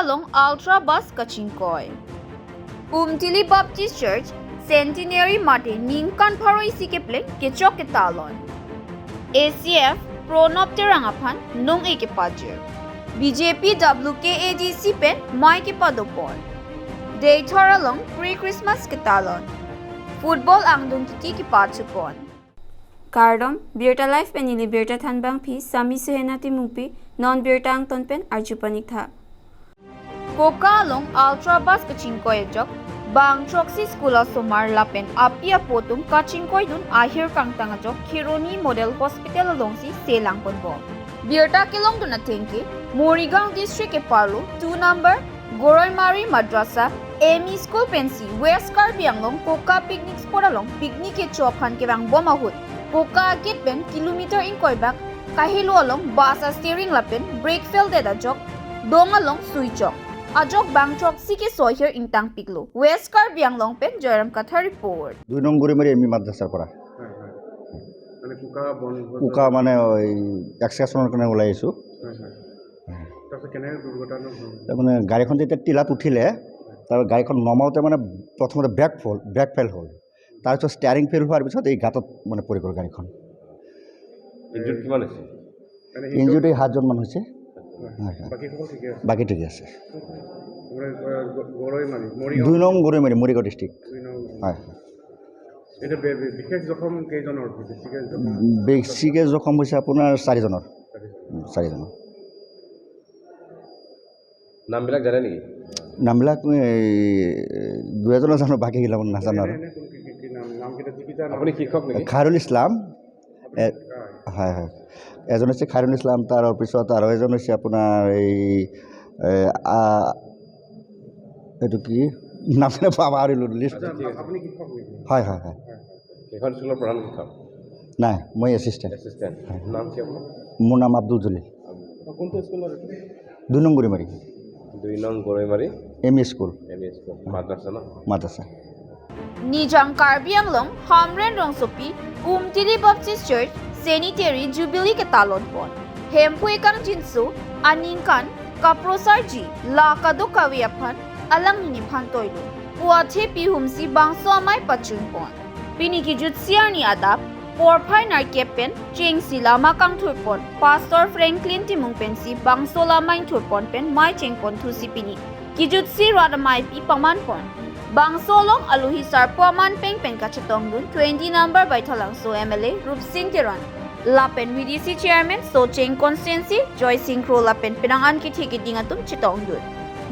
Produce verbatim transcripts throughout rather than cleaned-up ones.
along Ultra Bus kachingkoi. Umtili Baptist Church Centenary mate ningkan pharo isi kepleng kechok ketalon. A C F Pranab Terang aphan nong-e kepajir. B J P W K A D C pen mei kepadopon. Deithor along pre-Christmas ketalon. Football angdung titi kepachupon. Kardom, Birta Live pen neli birta thanbangpi Sami Suhena Timungpi, non birta angton pen arju paniktha. Koka along Ultra Bus kachingkoi ajok, bang throksi school asomar lapen api apo atum kachingkoidun ahir kangtang ajok Kheroni Model Hospital alongsi selangponbom. Birta kelongdun ateng ke, Morigaon District kepalo two number Goroimari Madrasa M E School pensi West Karbi Anglong Koka picnic spot along picnic kecho aphan kevangbom ahut, Koka gate pen kilometer ingkoi bak kahelo along bus a-steering lapen brake fail det ajok dong along suichok. Ajok bang throksi keso ahir ingtangpiklo. West Karbi Anglong pen Joyram Kathar report. দুই নং গরিমারি M E মাদ্রাসার পড়া। হয়, হয়। মানে কোকা বন্ধ হয়ে কোকা মানে ওই এক্সকারশনের কাৰণে ওলাই আহিছোঁ। হয়, হয়। তাৰপিছত কেনেকে দুৰ্ঘটনা হ'ল? তাৰমানে গাড়ীখন যেতিয়া টিলাত উঠিলে, তাৰ গাড়ীখন নমাওঁতে মানে প্ৰথমতে ব্ৰেক ফল, ব্ৰেক ফেইল হ'ল। তাৰপিছত ষ্টেয়াৰিং ফেইল হোৱাৰ পিছত এই গাঁতত মানে পৰি গ'ল গাড়ীখন। ইনজুৰ্ড কিমান হৈছে? মানে ইনজুৰ্ড এই সাতজন মানুহ হৈছে। হয়। হয়, হয়। বাকীসকল ঠিকে আছে? বাকী ঠিকে আছে। মানে, আহ, গ-, গৰৈমাৰী, মৰিগাঁও? দুই নং গৰৈমাৰী, মৰিগাঁও ডিষ্ট্ৰিক্ট। দুই নং। হয়, হয়। এতিয়া বে-, বে-, বিশেষ জখম কেইজনৰ? বেছিকে জখম? বেছিকে জখম হৈছে আপোনাৰ চাৰিজনৰ। চাৰিজন। উম, চাৰিজনৰ। নামবিলাক জানে নেকি? নামবিলাক এই দুই এজনৰ জানো, বাকীবিলাক নাজানো আৰু। এনে, এনে কোন কি, কি, কি নাম, নামকেইটা কি কি জানো? আপুনি শিক্ষক নেকি? খাইৰুল ইছলাম। এ, হয়, হয়। এজন হৈছে খাইৰুল ইছলাম, তাৰ পিছত আৰু এজন হৈছে আপোনাৰ এই, এ, আ, এইটো কি? নাম মানে পাহৰিলোঁ, লিষ্ট। আচ্ছা, ঠিক আছে। আপুনি শিক্ষক নেকি? হয়, হয়, হয়। হয়, হয়। সেইখন স্কুলৰ প্ৰধান শিক্ষক? নাই, মই এছিষ্টেণ্ট। এছিষ্টেণ্ট। হয়। নাম কি আপোনাৰ? মোৰ নাম আব্দুল জলিল। কোনটো স্কুলৰ? দুই নং গৰৈমাৰী। দুই নং Goroimari? M E school. M E school. মাদ্ৰাছা ন? মাদ্ৰাছা। Nijang Karbi Anglong Hamren rongsopi Umtili Baptist Church Centenary Jubilee ketalonpon. Hemphu ekangjinso aningkan kaprosarji la kadokave aphan alangliphan toilo. Pu athe pihumsi bangso amei pachunpon. Pini kejutsi arni adap porphai nerkep pen chengsi lama kangthurpon Pastor Franklin Timung pensi bangso lama ingthurpon pen mei chengponthusi pini kejutsi rat ameipi pamanpon. Bangso along alohi sarpo aman peng pen kachetongdun twenty number Baithalangso M L A Rupsing Teron lapen V D C Chairman Socheng Constituency Joysing Kro lapen penang an kethe keding atum chetongdun.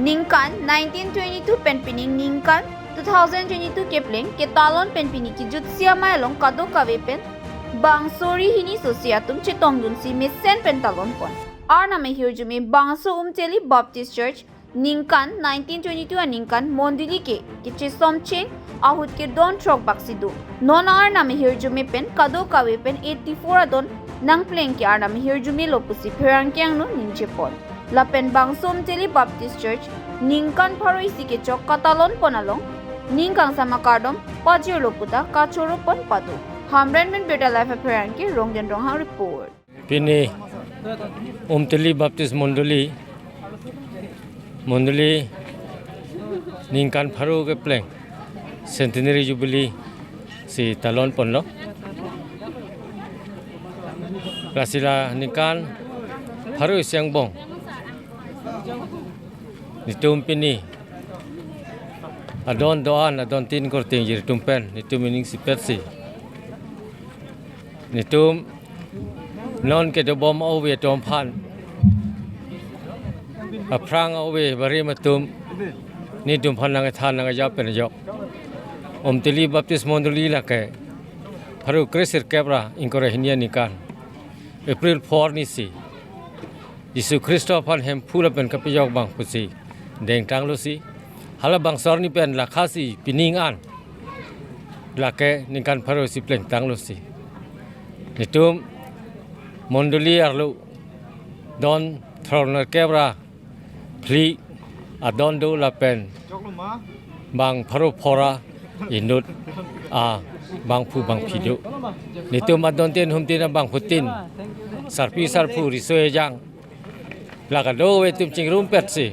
Ningkan nineteen twenty-two pen pining ningkan two thousand twenty-two kepleng ketalon pen pini kejutsi amei along kadokave pen bangso ri hini sosi atum chetongdunsi mesen pen talonpon. Arnam ahirjume bangso Umteli Baptist Church ningkan nineteen twenty-two aningkan mondoli ke kechesomcheng ahut kedon throk baksi do. Non arnam ahirjume pen kadokave pen eighty-four adon nangpleng ke arnam ahirjumelo pusi pherangke angno ningjeponlo. Lapen bangso Umteli Baptist Church ningkan pharo isi kechok katalonpon along ning kangsam akardom pajirlo puta kachoropon pado. Hamren pen Birta Live apherangke Rongden Ronghang report. Pini Umteli Baptist Mondoli, Mondoli ningkan pharo kepleng Centenary Jubilee si talonponlo. Lasi la ningkan pharo isi angbong netum pini adon do-an, adon tin korte ingjir atum pen netum ining sipetsi netum non kedobom ove atum aphan, aphrang ove barim atum netum aphan nangkethan nangkejap pen ajok Umteli Baptist Mondoli lake pharo kre-sirkep ra ingkoi ra hini aningkan April four nisi Jisu Khristo aphan Hemphu lapen kapejok abang pusi dengtanglosi, hala bangso arni pen lakhasi pining an lake ningkan pharo isi plengtanglosi. Netum mondoli arlo don throk nerkep ra phli adon do lapen bang pharo phora inut abangphu bangphi do. Netum adon tin hum tin abangphutin, sarpi sarpo riso ejang La kadokave atum chingrumpetsi,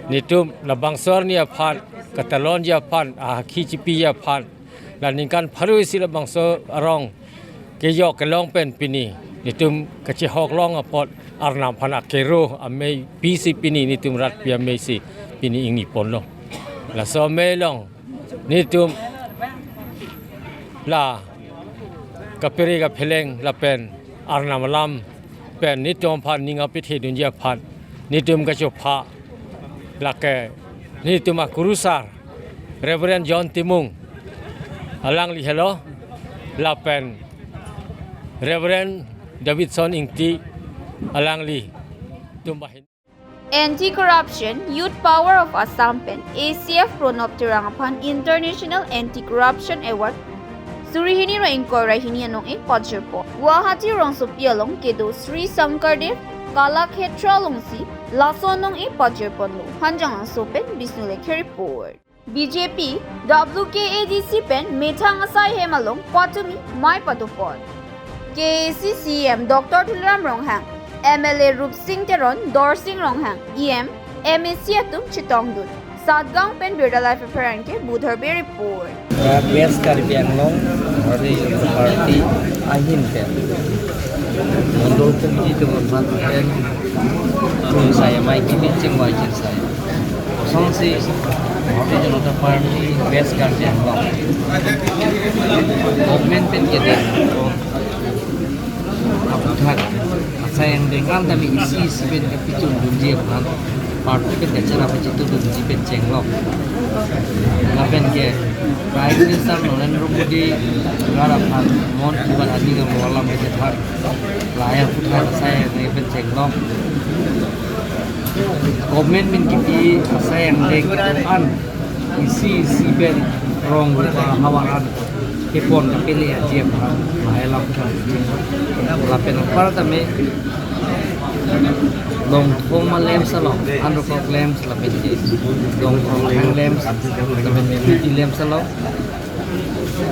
netum labangso arni aphan, katalonji aphan, akhi chipi aphan, la ningkan pharo isi labangso arong kejok kelong pen pini netum kachehok long apot Arnam aphan akero amei pisi pini netum rat pi amei si pini ingni ponlo. Laso amei along netum la kaphere kapheleng lapen Arnam alam pen netum aphan ning apethedunji aphan netum kachopha lake netum akurusar Reverend John Timung alangli helo lapen Reverend Davidson Ingti alanglitum bahin. Anti-Corruption Youth Power of Assam pen A C F Pranab Terang aphan International Anti-Corruption Award suri hini ra ingkoi ra hini anong-e pajirpo. Guwahati rongsopi along kedo Sri Sankardev Kalakhetra alongsi laso anong-e pajirponlo. Hanjanglangso pen Bishnu Lekhe report. B J P W K A D C pen methang asai hem along patumi mei padopon. K A A C C E M Doctor Tuliram Ronghang, M L A Rupsing Teron, Dorsing Ronghang, E M, M A C atum chetongdun. Satgaon pen Birla Live apherangke Budhar Bey report. West Karbi Anglong Bharatiya Janata Party ahin pen Mondol Committee atum aphan pen tum sai amei kimi chingvai ching sai. Kosonsi Bharatiya Janata Party West Karbi Anglong government pen kedo aputhak asai angdeng an tame isi isi pen kapachundunji aphan party pen kachara pachitudunji pen chenglok. Lapen ke Prime Minister Narendra Modi gar aphan Mann Ki Baat aning amo alam kethak lahai aputhak asai angdeng pen chenglok. Government pen kipi asai angdeng an isi isi pen rong rupa havar an kepon kapele aji aphan lahai alam kethak. Lapen apar tame Longthom a lamps along, hundred of lamps lapen ke Longthom a lamps lapen ke miti lamps along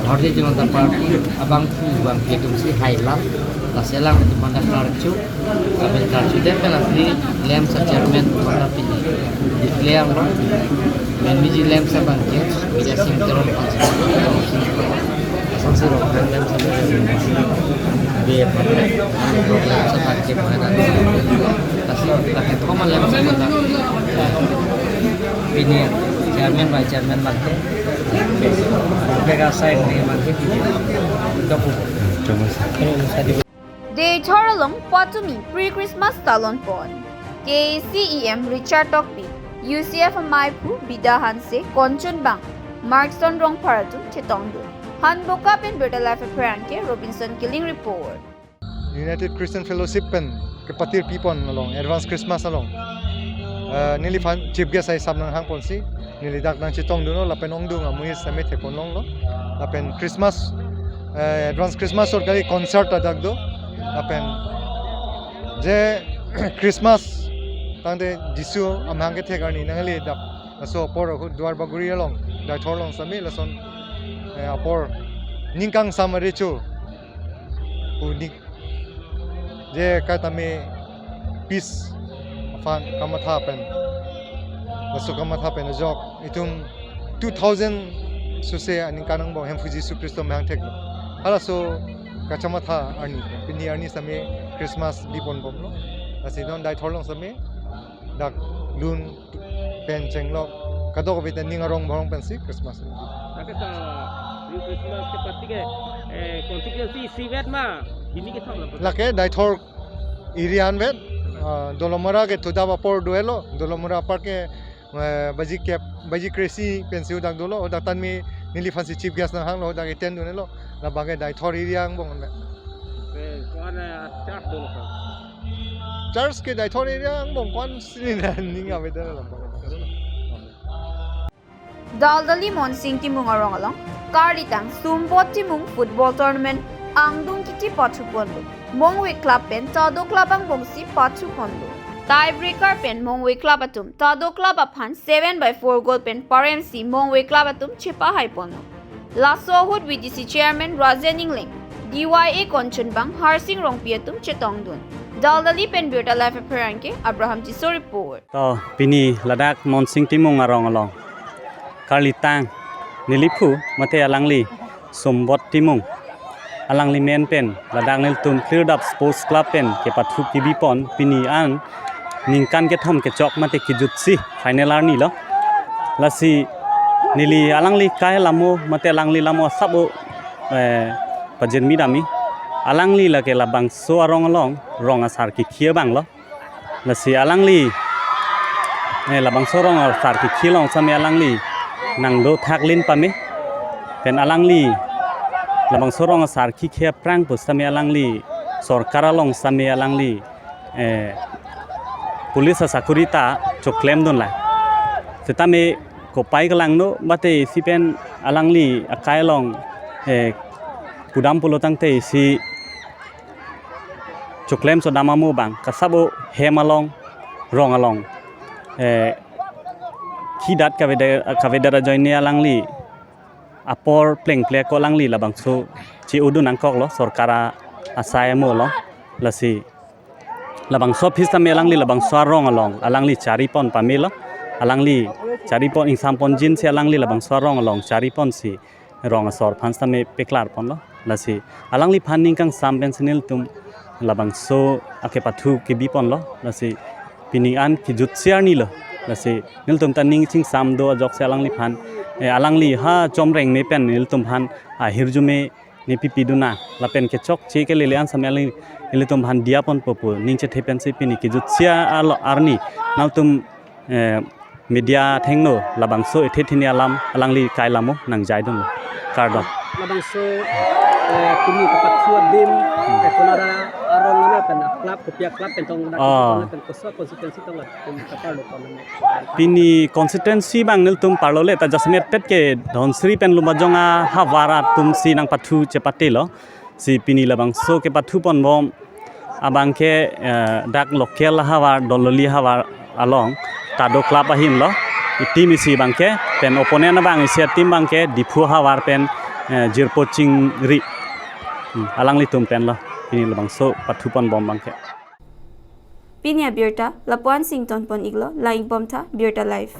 Bharatiya Janata Party abangphu abangpi atumsi hai lam, lasi alam atum aphan ta karju, lapen karju det pen lasi lamps a chairman atum aphan ta pini declare lo. Pen miji lamps abangke Bidya Sing Teron aphan si, Sing Teron, Asam si Ronghang lamps abangke Bey aphan, lamps abangke mana, lasi lake thom a lamps aphan ta pini chairman, vice chairman abangke, bega sign ni abangke pini. Dok. Deithor along patumi pre-Christmas talonpon. K A A C E M Richard Tokbi, U C F ameiphu Bida Hanse, Konchunbang Markson Rongphar atum chetongdun. Hanboka pen Birla Live apherangke Robinson Killing report. United Christian Fellowship pen kepatir pipon along, Advance Christmas along, eh, neliphan chief guest ai sap nanghangponsi, neli dak nangchetongdunlo, lapen ongdung amuhis tame thekponlonglo. Lapen Christmas, eh, Advance Christmas ahut kali concert ta dak do. Lapen je Christmas tangte Jisu amahang kethek arni nangle dak laso apor ahut Duar Bagori along, Deithor along sitame lason, eh, apor ning kangsam arecho pu ning je kaitame peace aphan kamatha pen, laso kamatha pen ajok itum two thousand sose aningkan angbong Hemphu Jisu Khristo amahang theklo. Halaso kachamatha arni, pini arni sitame Christmas biponbomlo. Lasi non Deithor along sitame dak lun pen chenglok, kadokave ta ning arong barong pensi Christmas. Lake ta, yu Christmas ke party ke, eh, constituency isivet ma, hini kethom lo. Lake Deithor area anvet, ah, Dolamara ke thudap apor do-etlo, Dolamara apar ke, eh, baji kep, baji kre-isi pensi hadak dolo, hadak tame neliphansi chief guest nanghanglo, hadak attend dun-etlo, labang ke Deithor area angbong anvet. Eh, ko-an, eh, church dolo ka? Church ke Deithor area angbong ko-an si neli ning avedet labang. Daldali Monsing Timung arong along karlitang Sumbot Timung football tournament angdung kiti pathuponlo. Mongve Club pen Tado Club angbongsi pathuponlo. Tiebreaker pen Mongve Club atum Tado Club aphan seven by four goal pen paremsi Mongve Club atum chepahaiponlo. Laso ahut V D C Chairman Rajen Engleng, E Y A konchunbang Harsing Rongpi atum chetongdun. Daldali pen Birta Live apherangke Abraham Tisso report. To pini ladak Monsing Timung arong along karlitang neliphu mate alangli Sumbot Timung, alangli men pen ladak nelitum Klirdap Sports Club pen kepathu kebipon pini an ningkan kethom kechok mate kejutsi final arni lo. Lasi neli alangli kai lamo mate alangli lamo asap o, eh, pajirmi dami. Alangli lake labangso arong along rong asar kikhi abang lo. Lasi alangli, eh, labangso rong asar kikhi along sitame alangli nangdo thaklin pame. Pen alangli labangso rong asar kikhi aphrang pusitame alangli sorkar along sitame alangli, eh, police asakuri ta choklemdunlang. Sitame kopai kelangno mate isi pen alangli akai along, eh, pudam pulo tangte isi choklem sodam amo abang kasabo hem along, rong along, eh, khidat kaveda kaveda ajoine alangli apor plengple ko alangli labangso che-odun nangkoklo sorkar a-, asai amo lo. Lasi labangso pusitame alangli labangso arong along alangli charipon pamelo. Alangli charipon ingsamponjin si alangli labangso arong along chariponsi rong asor aphan sitame peklarponlo. Lasi alangliphan ning kangsam pensi nelitum labangso akepathu kebiponlo. Lasi pini an kejutsi arni lo. Lasi nelitum ta ning chingsam do ajoksi alangliphan, eh, alangli ha chomreng me pen nelitum aphan ahirjume ne pipidun na lapen kechokche kelele an sitame alangli nelitum aphan diyaponpo pu ning chethe pensi pini kejutsi arlo arni nangtum, eh, media athengno labangso ethe thini alam alangli kai lamo nangjaidunlo. Kardom. Labangso, eh, pini kepathu adim, eh, konat arong ano pen club kopi a-club pen tong dak Oh. Pen koso constituency tong latum kaparlo pon nang. Pini constituency abang nelitum parlo le ta jasemet pet ke Dhansiri pen Lumbajong ahavar atumsi nangpathu chepatelo. Si pini labangso kepathuponbom abangke, eh, dak local ahavar Daldali ahavar along Tado Club ahin lo. I-team isi abangke pen opponent abang isi a-team abangke Diphu ahavar pen, eh, Jirpo Chingri. Hmm, alanglitum pen lo pini labangso pathuponbom abangke. Pini abirta lapu-an si ingtonpon iklo, lang-ikbomtha Birta Live.